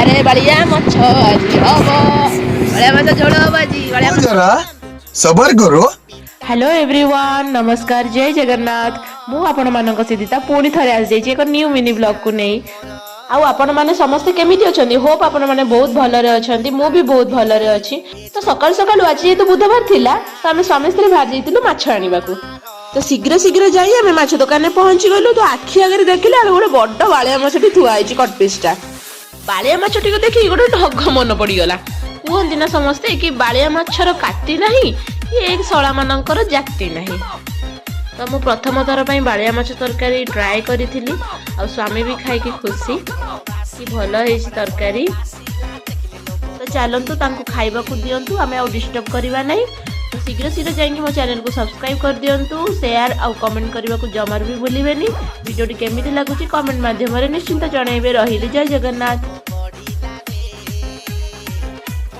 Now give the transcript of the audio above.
ଘରେ ବାଳିଆ ମାଛ ଆଜି ହବ, ବାଳିଆ ମାଛ ଝୋଳ ହବ ଆଜି ବାଳିଆ ମାଛ। जरा सबर करो। ହ୍ୟାଲୋ ଏଭ୍ରିୱାନ୍, ନମସ୍କାର, ଜୟ ଜଗନ୍ନାଥ। ମୁଁ ଆପଣମାନଙ୍କ ସିଦ୍ଧିତା ପୁଣି ଥରେ ଆସିଯାଇଛି ଏକ ନ୍ୟୁ ମିନି ବ୍ଲଗ୍କୁ ନେଇ। ଆଉ ଆପଣମାନେ ସମସ୍ତେ କେମିତି ଅଛନ୍ତି? ହୋପ୍ ଆପଣମାନେ ବହୁତ ଭଲରେ ଅଛନ୍ତି। ମୁଁ ବି ବହୁତ ଭଲରେ ଅଛି। ତ ସକାଳୁ ସକାଳୁ ଆଜି ଯେହେତୁ ବୁଧବାର ଥିଲା, ତ ଆମେ ସ୍ୱାମୀ ସ୍ତ୍ରୀ ବାହାରି ଯାଇଥିଲୁ ମାଛ ଆଣିବାକୁ। ତ ଶୀଘ୍ର ଶୀଘ୍ର ଯାଇ ଆମେ ମାଛ ଦୋକାନରେ ପହଞ୍ଚି ଗଲୁ। ତ ଆଖି ଆଗରେ ଦେଖିଲା ବେଳକୁ ଗୋଟେ ବଡ ବାଳିଆ ମାଛଟି ଥୁଆ ହେଇଛି, କଟପିସଟା। ବାଳିଆ ମାଛଟିକୁ ଦେଖି ଗୋଟେ ଢଗ ମନେ ପଡିଗଲା। କୁହନ୍ତି ନା ସମସ୍ତେ କି ବାଳିଆ ମାଛର କାତି ନାହିଁ କି ଏ ଶଳାମାନଙ୍କର ଜାତି ନାହିଁ। ତ ମୁଁ ପ୍ରଥମ ଥର ପାଇଁ ବାଳିଆ ମାଛ ତରକାରୀ ଟ୍ରାଏ କରିଥିଲି ଆଉ ସ୍ୱାମୀ ବି ଖାଇକି ଖୁସି କି ଭଲ ହେଇଛି ତରକାରୀ। ତ ଚାଲନ୍ତୁ, ତାଙ୍କୁ ଖାଇବାକୁ ଦିଅନ୍ତୁ, ଆମେ ଆଉ ଡିଷ୍ଟର୍ବ କରିବା ନାହିଁ। ତ ଶୀଘ୍ର ଶୀଘ୍ର ଯାଇକି ମୋ ଚ୍ୟାନେଲକୁ ସବସ୍କ୍ରାଇବ୍ କରିଦିଅନ୍ତୁ। ସେୟାର ଆଉ କମେଣ୍ଟ କରିବାକୁ ଜମାରୁ ବି ଭୁଲିବେନି। ଭିଡ଼ିଓଟି କେମିତି ଲାଗୁଛି, କମେଣ୍ଟ ମାଧ୍ୟମରେ ନିଶ୍ଚିନ୍ତ ଜଣାଇବେ। ରହିଲି, ଜୟ ଜଗନ୍ନାଥ।